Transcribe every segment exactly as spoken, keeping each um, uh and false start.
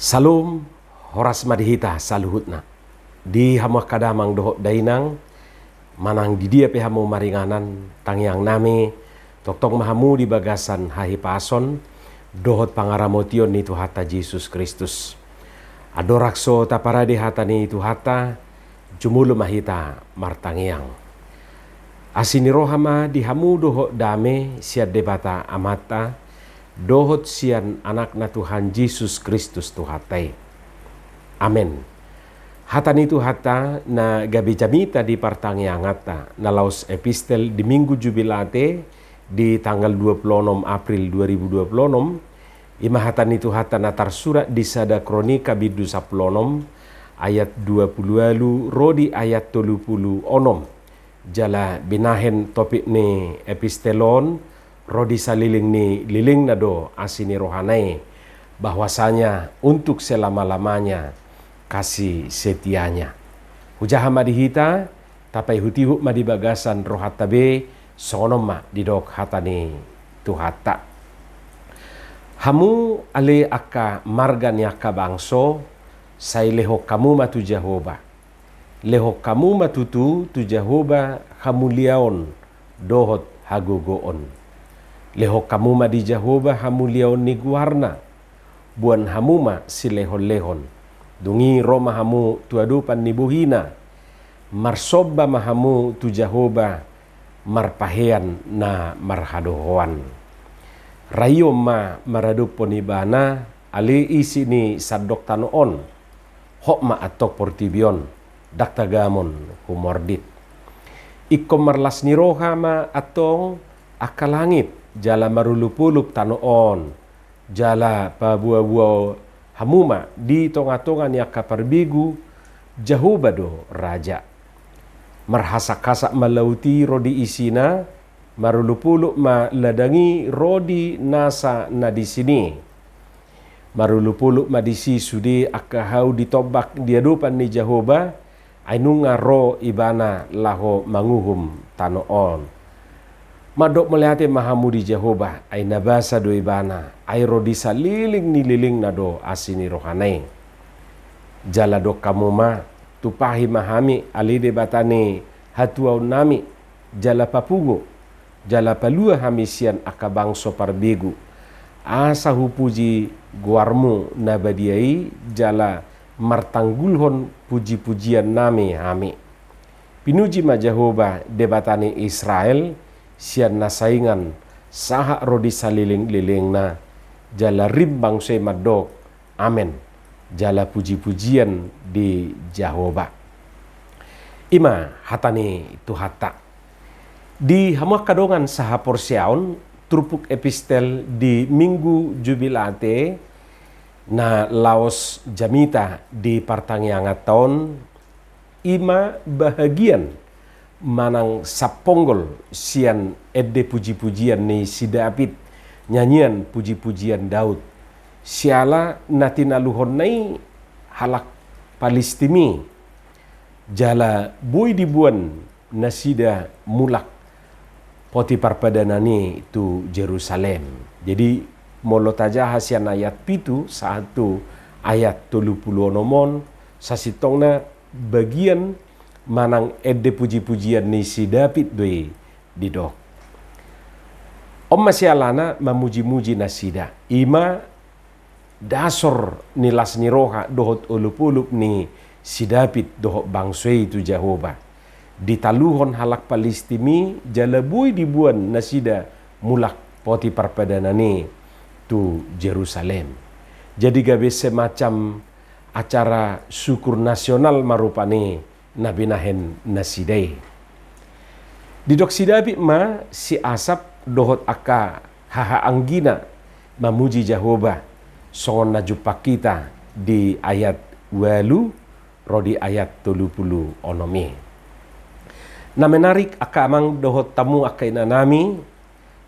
Salom, horas ma di hita saluhutna. Di hamu angka damang dohot dainang, manang di dia pe hamu maringanan, tangiang nami, tongtong ma hamu di bagasan hahipason dohot pangaramotion ni Tuhanta Jesus Kristus. Andorang so taparade hata ni Tuhanta, jumolo ma hita martangiang. Asi ni roha ma di hamu dohot dame sian Debata Amanta, dohot sian Anakna Tuhan Jesus Kristus Tuhanta i. Amen. Hata ni Tuhanta na gabe jamita di partangianganta, na laos epistel di Minggu Jubilate di tanggal dua puluh enam April dua ribu dua puluh enam, i ma hata ni Tuhanta na tarsurat di Sada Kronika bindu sampulu onom, ayat dua puluh ualu ro di ayat tolu pulu onom. Jala binahen topik ni epistel on, ro di salelenglelengna do asi ni rohana i, bahwasanya untuk selama-lamanya kasih setianya. Hujaha ma di hita, tapaihut-ihut ma di bagasan rohanta be, songon on ma didok hata ni Tuhanta. Hamu ale angka marga ni angka bangso, sai lehon hamu ma tu Jahowa. Lehon hamu ma tutu tu Jahowa hamuliaon dohot hagogoon. Lehon hamu ma di Jahowa hamuliaon ni goarna. Boan hamu ma silehon-lehon. Dung i ro ma hamu tu adopan ni bohina. Marsomba ma hamu tu Jahowa marpahean na marhadohoan. Raihon ma maradophon Ibana ale isi ni sandok tano on. Hot ma antong portibi on, ndang tagamon humordit. Ingkon marlas ni roha ma antong angka langit, jala marolop-olop tano on, jala paboa-boa hamu ma di tonga-tonga ni angka parbegu, Jahowa do raja. Marhasak-hasak ma laut i ro di isina, marolop-olop ma ladang i ro di nasa na disi i. Marolop-olop ma disi sude angka hau ditombak di adopan ni Jahowa, ai nunga ro Ibana laho manguhum tano on. Mandok mauliate ma hamu di Jahowa, ai na basa do Ibana, ai ro di saleleng ni lelengna do asi ni rohana i. Jala dok hamu ma, tumpahi ma hami ale Debata ni hatuaonnami, jala papungu, jala palua hami sian angka bangso parbegu. Asa hupuji goarmu na badia i, jala martanggulhon puji-pujiannami hami. Pinuji ma Jahowa, Debata ni Israel, sian na saingan sahat ro di saleleng-lelengna, jala rap bangso i mandok, Amen. Jala puji-pujian di Jahowa. I ma hata ni Tuhanta. Di hamu angka dongan sahaporseaon, turpuk epistel di Minggu Jubilate, na laos jamita di partangianganta on, i ma bahagian manang saponggol sian ende puji-pujian ni si David, nyanyian puji-pujian Daud. Siala na tinaluhonna i halak Palistim i, jala boi diboan nasida mulak poti parpadanan i tu Jerusalem. Jadi, molo tajaha sian ayat pitu sahat tu ayat tolu pulu onom on, sasintongna bagian manang ende puji-pujian ni si David do i didok. On ma sialana mamuji-muji nasida. I ma dasor ni las ni roha dohot olop-olop ni si David dohot bangso i tu Jahowa. Ditaluhon halak Palistim i jala boi diboan nasida mulak poti parpadanan i tu Jerusalem. Jadi gabe semacam acara syukur nasional ma rupani na binahen nasida i. Didok si David ma si Asap dohot angka hahaanggina mamuji Jahowa, songon na jumpang hita di ayat ualu ro di ayat tolu pulu onom i. Na menarik angka amang dohot hamu angka inanami,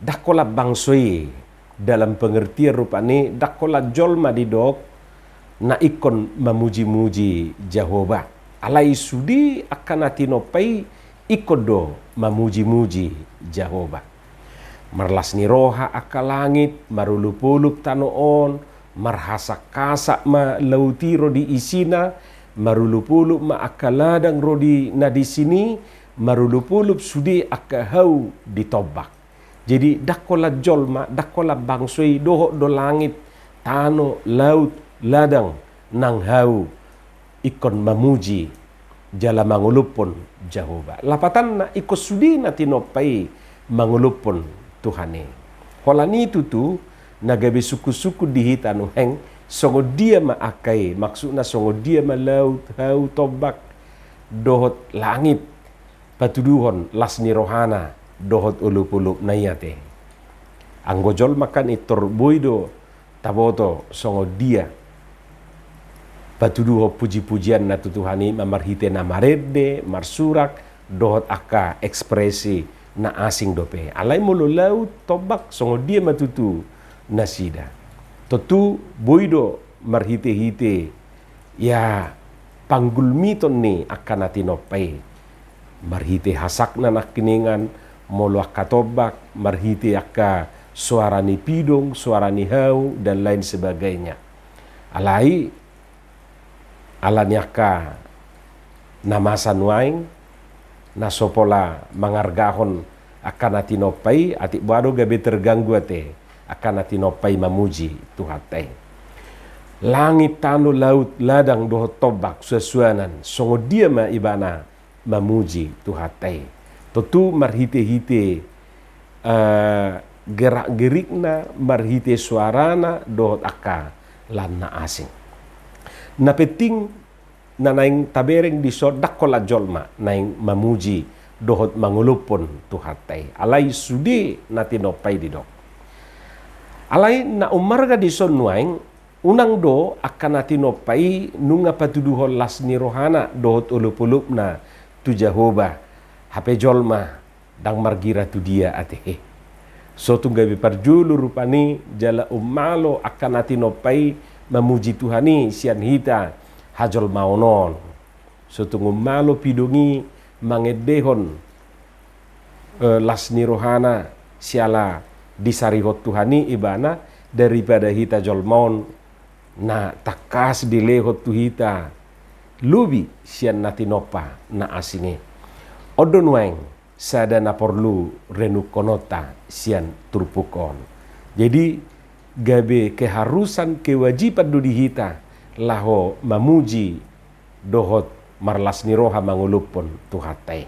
ndang holan bangso i, dalam pengertian rupani ndang holan jolma didok na ingkon mamuji-muji Jahowa. Alai sude angka na tinompa i ingkon do mamuji-muji Jahowa. Marlas ni roha angka langit, marolop-olop tano on, Marhasak-hasak ma laut i ro di isina, marolop-olop ma angka ladang ro di na disi i, marolop-olop sude angka hau di tombak. Jadi, ndang holan jolma, ndang holan bangso i, dohot do langit, tano, laut, ladang, nang hau, ingkon mamuji jala mangolophon Jahowa. Lapatanna, ingkon sude na tinompa i mangolophon Tuhan i. Holan i tutu, na gabe sungkun-sungkun di hita nuaeng, songon dia ma angka i, maksudna songon dia ma laut, hau, tombak, dohot langit, patuduhon las ni rohana dohot olop-olopna i ate. Anggo jolma kan intor boi do taboto songon dia patuduhon puji-pujianna tu Tuhan i ma marhite na marende, marsurak, dohot angka ekspresi na asing dope. Alai molo laut, tombak, songon dia ma tutu nasida? Tontu boi do marhite-hite, ya, panggulmiton ni angka na tinompa i. Marhite hasakna nangkiningan, molo angka tombak, marhite angka soara ni pidong, soara ni hau, dan lain sebagainya. Alai, ala ni angka na masa nuaeng, na so pola mangargahon angka na tinompa i, atik boha do gabe terganggu ate angka na tinompa i mamuji Tuhanta i. Langit, tano, laut, ladang dohot tombak, suan-suanan, songon dia ma ibana mamuji Tuhanta i? Tontu marhite-hite, eh, gerak-gerikna, marhite soarana dohot angka lan na asing. Na penting na naeng tabereng dison, ndang holan jolma naeng mamuji dohot mangolophon Tuhanta i, alai sude na tinompa i didok. Alai na ummarga dison nuaeng, unang do angka na tinompa i nunga patuduhon las ni rohana dohot olop-olopna tu Jahowa, hape jolma ndang margira tu dia ate. So tung gabe parjolo rupani jala ummalo angka na tinompa i mamuji Tuhan i sian hita hajolmaon on. So tung ummalo pidong i mangendehon, eh, las ni rohana siala disarihon Tuhan i ibana, daripada hita jolma on na tangkas dilehon tu hita lobi sian na tinompa na asing i. On do nuaeng sada na porlu renungkononta sian turpuk on. Jadi, gabe keharusan, kewajiban do di hita laho mamuji dohot marlas ni roha mangolophon Tuhanta i.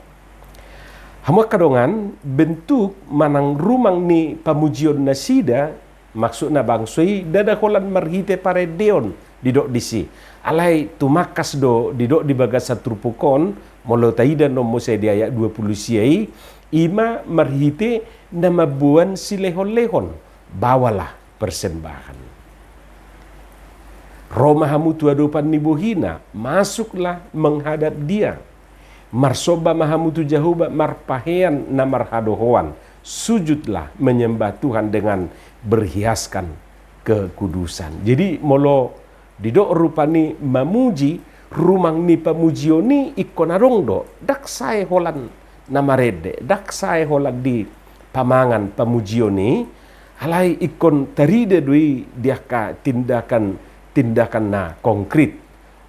Hamu angka dongan, bentuk manang rumang ni pamujion nasida, maksudna bangso i, ndada holan marhite parendeon didok disi. Alai tumangkas do didok di bagasan turpuk on, molo taida non muse di ayat dua pulu sia i, i ma marhite na mamboan silehon-lehon, bawalah persembahan. Ro ma hamu tu adopan ni bohina, masuklah menghadap Dia. Marsomba ma hamu tu Jahowa marpahean na marhadohoan, sujudlah menyembah Tuhan dengan berhiaskan kekudusan. Jadi, molo didok rupani mamuji, rumang ni pamujion i ingkon adong do, ndang sae holan na marende, ndang sae holan di pamangan pamujion i, alai ingkon tarida do i di angka tindakan-tindakan na konkrit.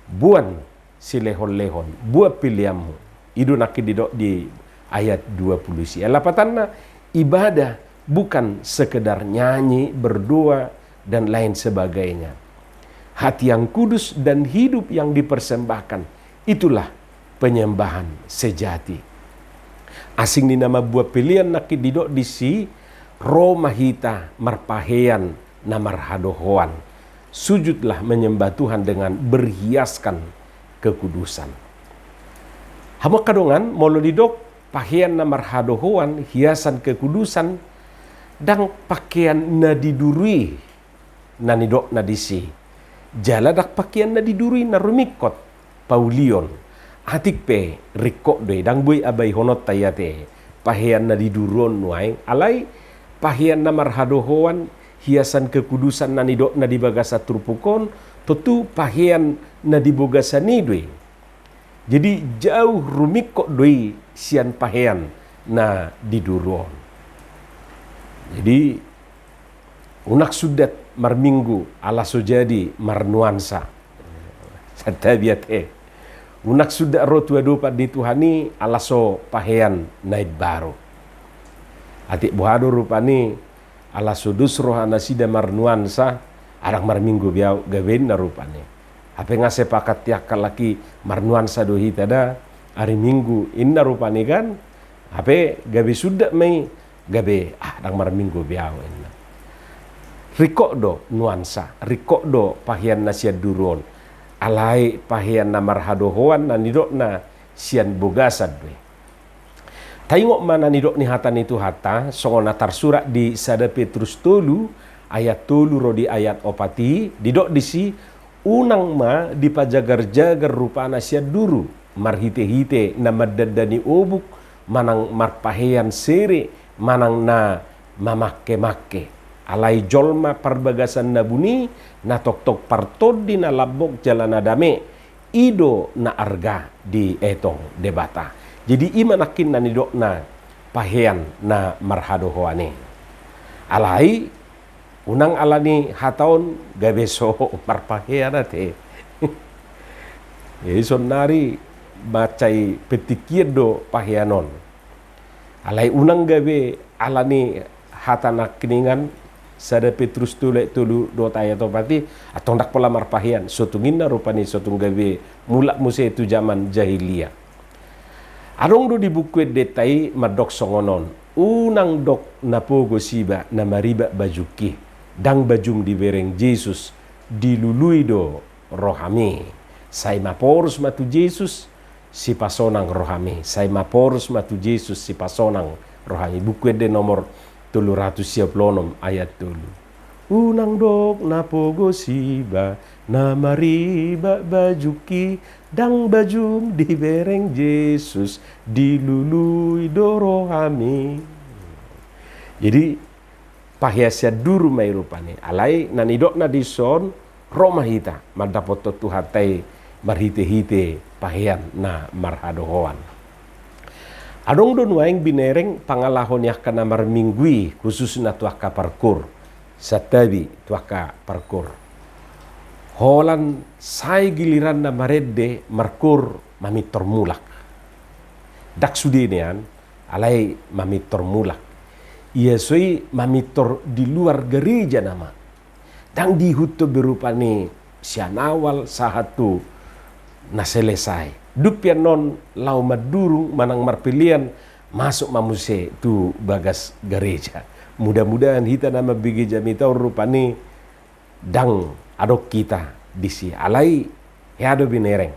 Boan silehon-lehon, boan peleanmu. I do nangkin didok di ayat dua pulu sia. Lapatanna, ibadah bukan sekedar nyanyi, berdoa, dan lain sebagainya. Hati yang kudus dan hidup yang dipersembahkan, itulah penyembahan sejati. Asing ni na mamboan pelean nangkin didok disi, ro ma hita marpahean na marhadohoan. Sujudlah menyembah Tuhan dengan berhiaskan kekudusan. Hamu angka dongan, molo didok pahean na marhadohoan, hiasan kekudusan, ndang pahean na di duru i na nidokna disi. Jala ndang pahean na di duru i na rumingkot paulion. Atik pe ringkot do i, ndang boi abaihononta i ate pahean na di duru on nuaeng, alai pahean na marhadohoan, hiasan kekudusan na nidokna di bagasan turpuk on, tontu pahean na di bagasan i do i. Jadi, jauh rumingkot do i sian pahean na di duru on. Jadi, unang sundat marminggu ala so jadi marnuansa. Santabi ate. Unang suda ro tu adopan ni Tuhan i ala so pahean na imbaru. Atik boha do rupani ala so dos roha nasida marnuansa, ndang marminggu be ahu gabe inna rupani. Hape nga sepakat i angka laki marnuansa do hita da ari Minggu inna rupani kan. Hape gabe suda ma i gabe, ah, ndang marminggu be ahu inna. Ringkot do nuansa, ringkot do pahean na sian duru on. Alai pahean na marhadohoan na nidokna sian bogasan do i. Taingot ma na nidok ni hata ni Tuhanta, songon na tarsurat di sada Petrus tolu ayat tolu ro di ayat opat i, didok disi, unang ma dipajagarjagar rupana sian duru, marhitehite na mandandani obuk, manang marpahean sere, manang na mamangkemangke. Alai jolma parbagasan na buni, na tongtong partondi na lambok jala na dame, i do na arga dietong Debata. Jadi i ma nangkin na nidokna pahean na marhadohoan i. Alai unang ala ni hata on gabe so marpahean ate. Jadi saonnari mansai pentingkian do pahean on. Alai unang gabe ala ni hata nangkiningan, sada Petrus tolu ayat tolu dohot ayat opat i, antong ndang pola marpahean, so tung inna rupani so tung gabe mulak muse tu jaman jahiliah. Adong do di buku endenta i mandok songon on, unang dok na pogos iba na maribak bajungki, ndang bajum dibereng Jesus, dilului do rohami. Sai maporus ma tu Jesus, sipasonang rohami. Sai maporus ma tu Jesus, sipasonang rohami. Buku Ende nomor tolu ratus sia pulu onom ayat tolu. Unang dok na pogos iba na maribak bajungki, ndang bajum dibereng Jesus, dilului do rohami. Jadi pahean sian duru ma i rupani. Alai na nidokna dison, ro ma hita mandapothon Tuhanta i marhitehite pahean na marhadohoan. Adong do nuaeng binereng pangalaho ni angka na marminggu i, khususna tu angka parkur. Santabi tu angka parkur. Holan sai giliranna marende, markur, mamintor mulak. Ndang sude nian, alai mamintor mulak. Ia so i mamintor di luar gareja nama. Ndang diihuthon be rupani sian awal sahat tu na selesai. Dung pe annon laho mandurung manang marpelean, masuk ma muse tu bagas gareja. Mudah-mudahan hita na mambege jamita on rupani ndang adong hita disi. Alai hea do binereng.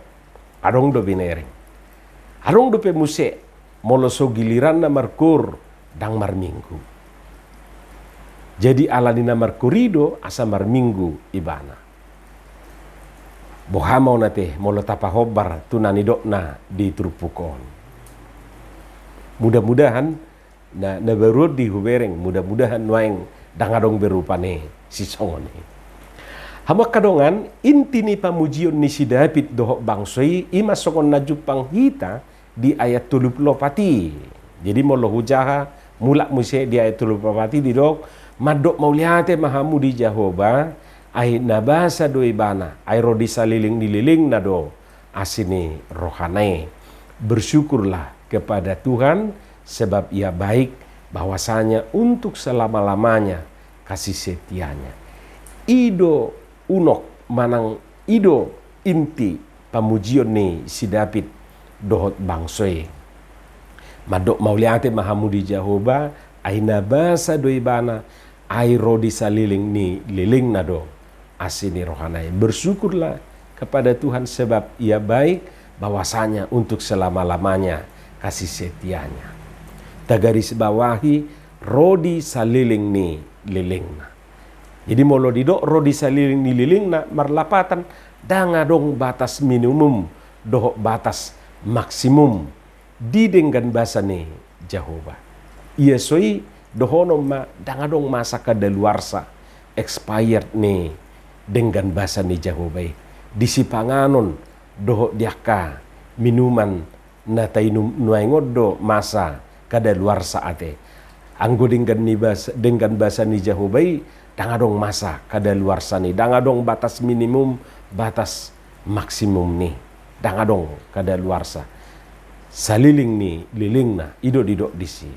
Adong do binereng. Adong dope muse molo so giliranna markur ndang marminggu. Jadi ala ni na markur i do asa marminggu ibana. Boha ma on ate molo tapahombar tu na nidokna di turpuk on. Mudah-mudahan na, na baru on di hubereng, mudah-mudahan nuaeng ndang adong be rupani sisongon i. Hamu angka dongan, inti ni pamujion ni si David dohot bangso i, i ma songon na jumpang hita di ayat tolu pulu opat i. Jadi molo hujaha mulak muse di ayat tolu pulu opat i didok, mandok mauliate ma hamu di Jahowa, ai na basa do ibana, ai ro di salelenglelengna do asi ni rohana i. Bersyukurlah kepada Tuhan, sebab Ia baik, bahwasanya untuk selama-lamanya kasih setia-Nya. I do unok manang i do inti pamujion ni si David dohot bangso i. Mandok mauliate ma hamu di Jahowa, ai na basa do ibana, ai ro di salelenglelengna do asi ni rohana i. Bersyukurlah kepada Tuhan sebab Ia baik, bahwasanya untuk selama-lamanya kasih setia-Nya. Tagarisbawahi, ro di salelenglelengna. Jadi molo didok ro di salelenglelengna, marlapatan ndang adong batas minimum dohot batas maksimum di denggan basa ni Jahowa. Ia so i dohonon ma ndang adong masa kadaluarsa, expired, ni denggan basa ni Jahowa i di sipanganon dohot di angka minuman na tainum nuaeng on do masa kadaluarsa ate. Anggo denggan ni bas-, denggan basa ni Jahowa i Ndang adong masa kadaluarsa ni, ndang adong batas minimum, batas maksimum ni. Ndang adong kadaluarsa. Saleleng ni lelengna, i do didok disi.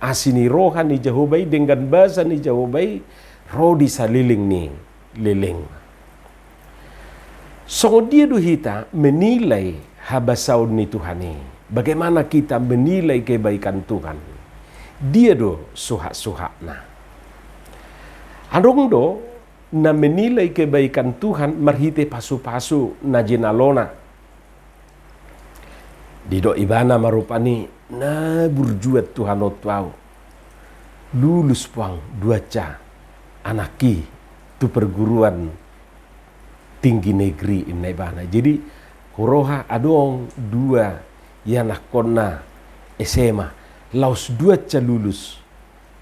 Asi ni roha ni Jahowa i, denggan basa ni Jahowa i, ro di saleleng ni lelengna. Songon dia do hita menilai habasaon ni Tuhan i? Bagaimana kita menilai kebaikan Tuhan? Dia do suhat-suhatna? Adong do na menilai kebaikan Tuhan marhite pasu-pasu na jinalona. Didok ibana ma rupani, na burju Tuhan on tu ahu. Lulus puang duansa anakki tu perguruan tinggi negeri, inna ibana. Jadi, huroha adong dua ianakkonna S M A, laos duansa lulus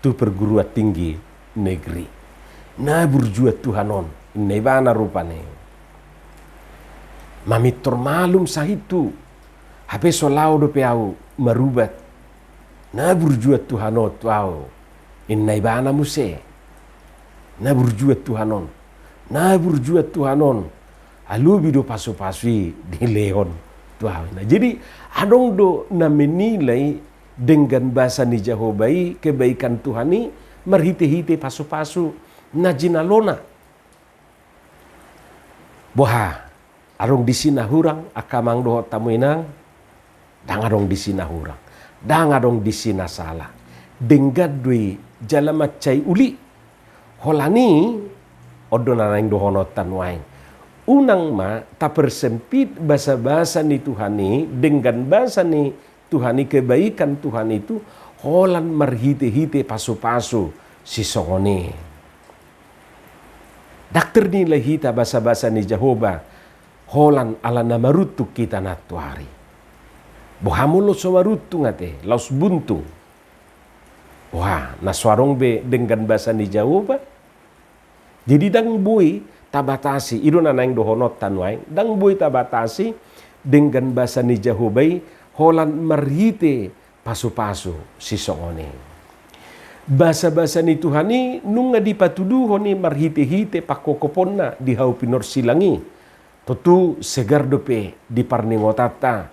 tu perguruan tinggi negeri. Na burju Tuhan on, inna ibana rupani. Mamintor malum sahithu, hape so laho dope ahu marubat. Na burju Tuhan on tu ahu, inna ibana muse. Na burju Tuhan on, na burju Tuhan on. Alobi do pasu-pasu i dilehon tu ahu. Nah, jadi adong do na menilai denggan basa ni Jahowa i, kebaikan Tuhan i, marhite-hite pasu-pasu na jinalona. Boha, adong disi na hurang, angka amang dohot hamu inang? Ndang adong disi na hurang, ndang adong disi na sala. Denggan do i jala mansai uli. Holan i, on do na naeng dohononta nuaeng. Unang ma tapersempit basa-basa ni Tuhan i, denggan basa ni Tuhan i, kebaikan Tuhan itu, holan marhite-hite pasu-pasu sisongon i. Ndang ternilai hita basa-basa ni Jahowa holan ala na maruntung hita nantoari. Boha molo so maruntung ate, laos buntung? Wah, na so adong be denggan basa ni Jahowa. Jadi ndang boi tabatasi, i do na naeng dohononta nuaeng, ndang boi tabatasi denggan basa ni Jahowa i holan marhite pasu-pasu sisongon i. Basa-basa ni Tuhan i nunga dipatuduhon i marhite-hite pangkopkoponna di hau pinarsilang i. Tontu segar dope di parningotanta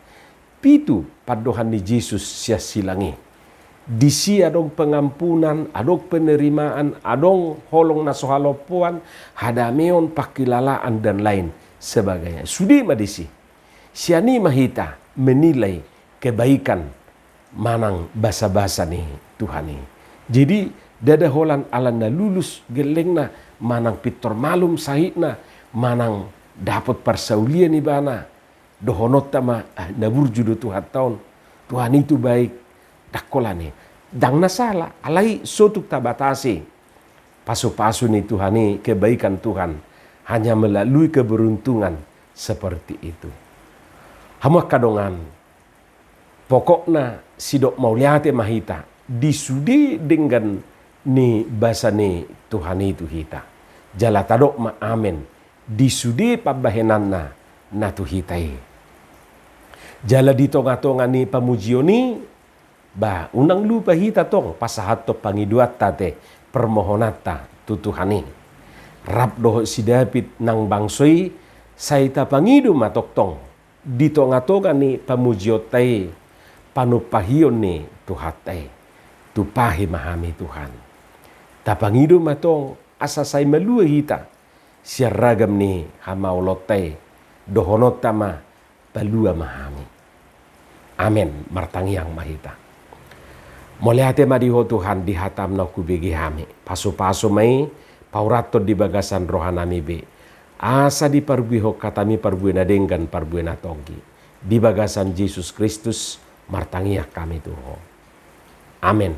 pitu pandohan ni Jesus sian silang i. Disi adong pengampunan, adong penerimaan, adong holong na so halompoan, hadameon, pangkilalaan, dan lain sebagainya. Sude ma disi. Sian i ma hita menilai kebaikan manang basa-basa ni Tuhan i. Jadi, ndada holan ala na lulus gellengna, manang pintor malum sahitna, manang dapot parsaulian ibana, dohononta ma, "Ah, na burju do Tuhanta on. Tuhan itu baik." Ndang holan i. Ndang na sala, alai so tung tabatasi pasu-pasu ni Tuhan i, kebaikan Tuhan, hanya melalui keberuntungan seperti itu. Hamu angka dongan, pokokna sidok mauliate ma hita di sude denggan ni basa ni Tuhan i tu hita. Jala tadok ma amen di sude pambahenanna na tu hita i. Jala di tonga-tonga ni pamujion i, ba, unang lupa hita tong pasahathon pangidoanta ate, permohonanta tu Tuhan i. Rap dohot si Daud nang bangso i, sai tapangido ma tongtong di tonga-tonga ni pamujionta i, panumpahion ni Tuhanta i. Tumpahi ma hami Tuhan. Tapangido ma tong asa sai malua hita sian ragam ni hamaolonta i, dohononta ma, palua ma hami. Amen. Martangiang ma hita. Mauliate ma di Ho Tuhan di hataM naung hubege hami. Pasu-pasu ma i paurathon di bagasan rohanami be, asa diparbuehon hataMi parbue na denggan, parbue na tonggi. Di bagasan Jesus Kristus martangiang hami tu Ho. Amen.